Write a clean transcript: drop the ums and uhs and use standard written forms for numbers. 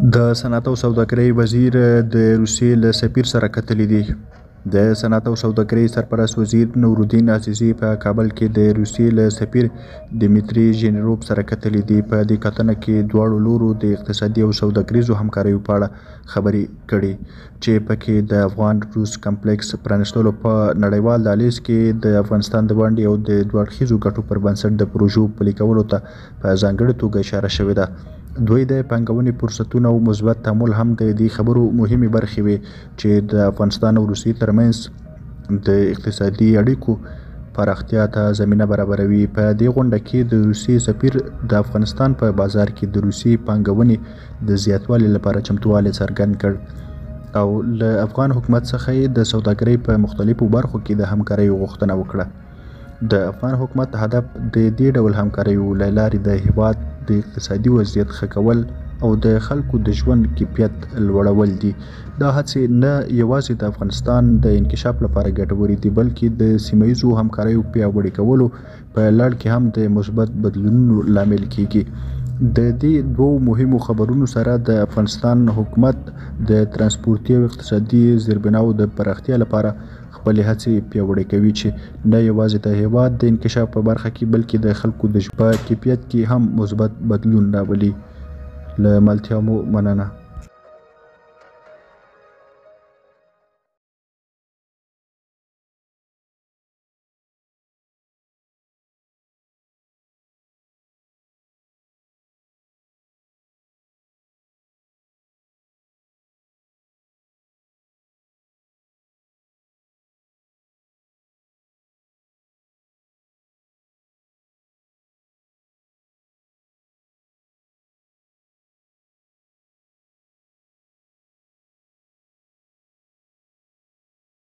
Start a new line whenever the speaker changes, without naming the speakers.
د صنعت او سوداګرۍ وزیر د روسیې له سفیر سره کتلي دي. د صنعت او سوداګرۍ سرپرست وزیر نورالدین عزیزي په کابل کې د روسیې له سفیر دیمیتري ژینروف سره کتلي دي. په دې کتنه کې دواړو لورو د اقتصادي او سوداګریزو همکاریو په اړه خبرې کړې، چې پکې د افغان روس کمپلیکس پرانیستلو، په نړیوال دهلیز کې د افغانستان د ونډې او د دوه اړخیزو ګټو پر بنسټ د پروژو پلي کولو ته په ځانګړې توګه اشاره شوې ده. دوی د پانګونې فرصتونه او مثبت تعامل هم د دې خبرو مهمې برخې وې، چې د افغانستان او روسیې ترمنځ د اقتصادي اړیکو پراختیا ته زمینه برابروي. په دې غونډه کې د روسیې سفیر د افغانستان په بازار کې د روسیې پانګونې د زیاتوالي لپاره چمتووالی څرګند کړ او له افغان حکومت څخه یې د سوداګرۍ په مختلفو برخو کې د همکاریو غوښتنه وکړه. د افغان حکومت هدف د دې ډول همکاریو له لارې د هېواد د اقتصادي وضعیت ښه کول او د خلکو د ژوند کیفیت لوړول دي. دا هڅې نه یوازې د افغانستان د انکشاف لپاره ګټورې دي، بلکې د سیمه ییزو همکاریو پیاوړي کولو په لړ کې هم د مثبت بدلونونو لامل کېږي. د دې دوو مهمو خبرونو سره د افغانستان حکومت د ترانسپورتي او اقتصادي زیربناوو د پراختیا لپاره خپلې هڅې پیاوړې کوي، چې نه یوازې د هېواد د انکشاف په برخه کې، بلکې د خلکو د ژوند په کیفیت کې هم مثبت بدلون راولي. له ملتیا مو مننه.